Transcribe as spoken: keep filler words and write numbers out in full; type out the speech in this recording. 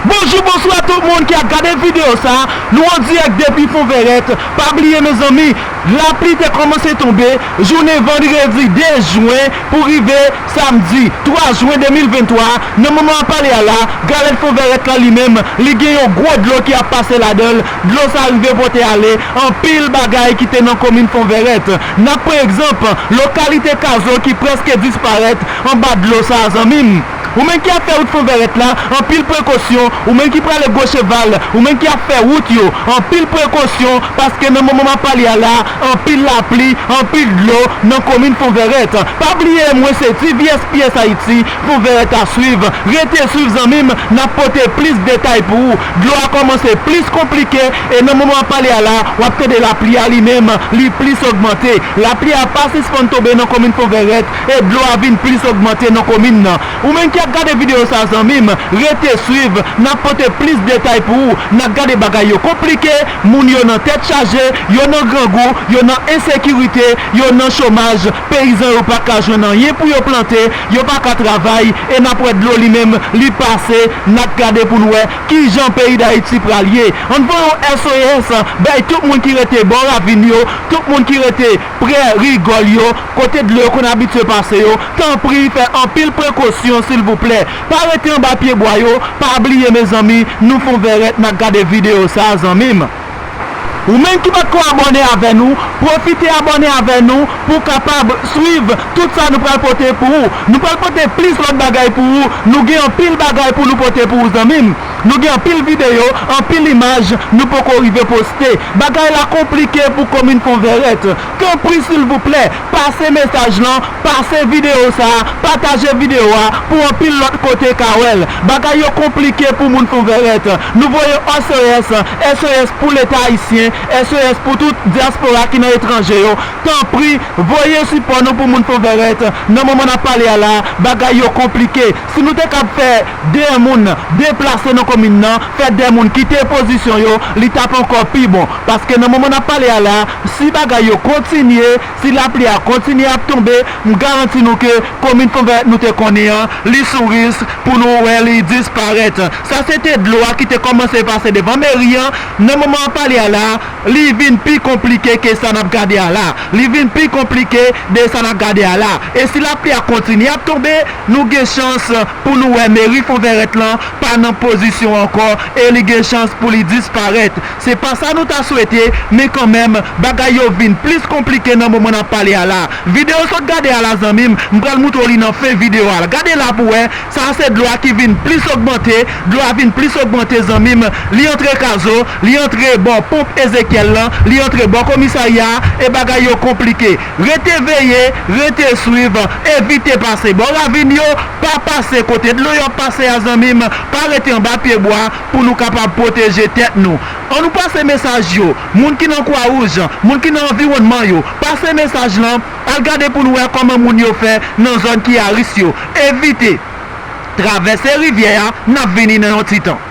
Bonjou, bonswa tout moun ki ap gade videyo sa. Nou an dirèk depi Fonvèrèt. Pa bliye, mezanmi, lapli te kòmanse tonbe jounen vandredi de jen pou rive samdi twa jen de mil venntwa. Nan moman ap pale a la, galèt Fonvèrèt la li menm, li gen yon gwo dlo ki ap pase ladan l. Dlo sa rive pote ale anpil bagay ki te nan komin Fonvèrèt. N ap pran egzanp lokalite Kazo ki prèske disparèt anba dlo sa, zanmi m. Ou menm ki ap fè wout Fonvèrèt la, anpil prekosyon. Ou menm ki prale Gwo Cheval, ou menm ki ap fè wout yo, anpil prekosyon, paske nan moman m ap pale a la, anpil lapli, anpil dlo nan komin Fonvèrèt. Pa bliye, mwen se T V S P S Haiti, Fonvèrèt a swiv. Rete swiv, zanmi m, n ap pote plis detay pou ou. Dlo a kòmanse plis konplike, e nan moman m ap pale a la, w ap tande lapli a li menm, li plis ogmante. Lapli a pa sispann tonbe nan komin Fonvèrèt, e dlo a vin plis ogmante nan komin nan. Ou menm ki ap gade videyo sa, zanmi m, rete swiv, n ap pote plis detay pou ou. N ap gade bagay yo konplike, moun yo nan tèt chaje, yo nan grangou, yo nan ensekirite, yo nan chomaj, peyizan yo pa ka jwenn anyen pou yo plante, yo pa ka travay, e n ap wè dlo li menm, li pase, n ap gade pou n wè kijan peyi Dayiti pral ye. Ann voye yon S O S bay tout moun ki rete bò ravin yo, tout moun ki rete prè rigòl yo, kote dlo yo konn abitye pase yo, tanpri fè anpil prekosyon, silvouplè. Pa rete anba pyebwa yo, pa bliye, mezanmi, nou Fonvèrèt, n ap gade videyo sa, zanmi m. Ou menm ki potko abòne avè nou, pwofite abòne avè nou pou w kapab swiv tout sa nou pral pote pou ou. Nou pral pote plis lòt bagay pou ou. Nou gen anpil bagay pou nou pote pou ou, zanmi m. Nou gen anpil videyo, anpil imaj nou poko rive poste. Bagay la konplike pou komin Fonvèrèt. Tanpri, silvouplè, pase mesaj lan, pase videyo sa, pataje videyo a pou anpil lòt kote ka wè l. Bagay yo konplike pou moun Fonvèrèt. Nou voye S O S, S O S pou Leta ayisyen, S O S pou tout dyaspora ki nan etranje yo. Tanpri, voye sipò nou pou moun Fonvèrèt. Nan moman n ap pale a la, bagay yo konplike. Si nou te kab fè de moun deplase nan komin nan, fè de moun kite pozisyon yo, li t ap ankò pi bon. Paske nan moman n ap pale a la, si bagay yo kontinye, si lapli a kontinye ap tonbe, m garanti nou ke komin Fonvèrèt nou te konnen an, li sou risk pou nou wè li disparèt. Sa se te dlo a ki te kòmanse pase devan meri an. Nan moman n ap pale a la, li vin pi konplike ke sa n ap gade a la. Li vin pi konplike de sa n ap gade a la. E si lapli a kontinye ap tonbe, nou gen chans pou nou wè meri Fonvèrèt lan pa nan pozisyon ankò e li gen chans pou li disparèt. Se pa sa nou ta swete, men kanmenm, bagay yo vin plis konplike nan moman n ap pale a la. Videyo w sot gade a la, zanmi m, m pral moutre w li nan fen videyo a la. Gade la pou w wè, sa a se dlo a ki vin plis ogmante, dlo a vin plis ogmante, zanmi m. Li antre Kazo, li antre bò ponp Ezekyèl lan, li antre bò komisarya a, e bagay yo konplike. Rete veye, rete swiv, evite pase bò ravin yo, pa pase kote dlo yo ap pase a, zanmi m, pa rete anba pyebwa pou nou kapab pwoteje tèt nou. Ann nou pase mesaj yo, moun ki nan Kwawouj, moun ki nan anviwònman yo, pase mesaj lan, al gade pou n wè kòman moun yo fè nan zòn ki a risk yo. Evite travèse rivyè a, n ap vini nan yon ti tan.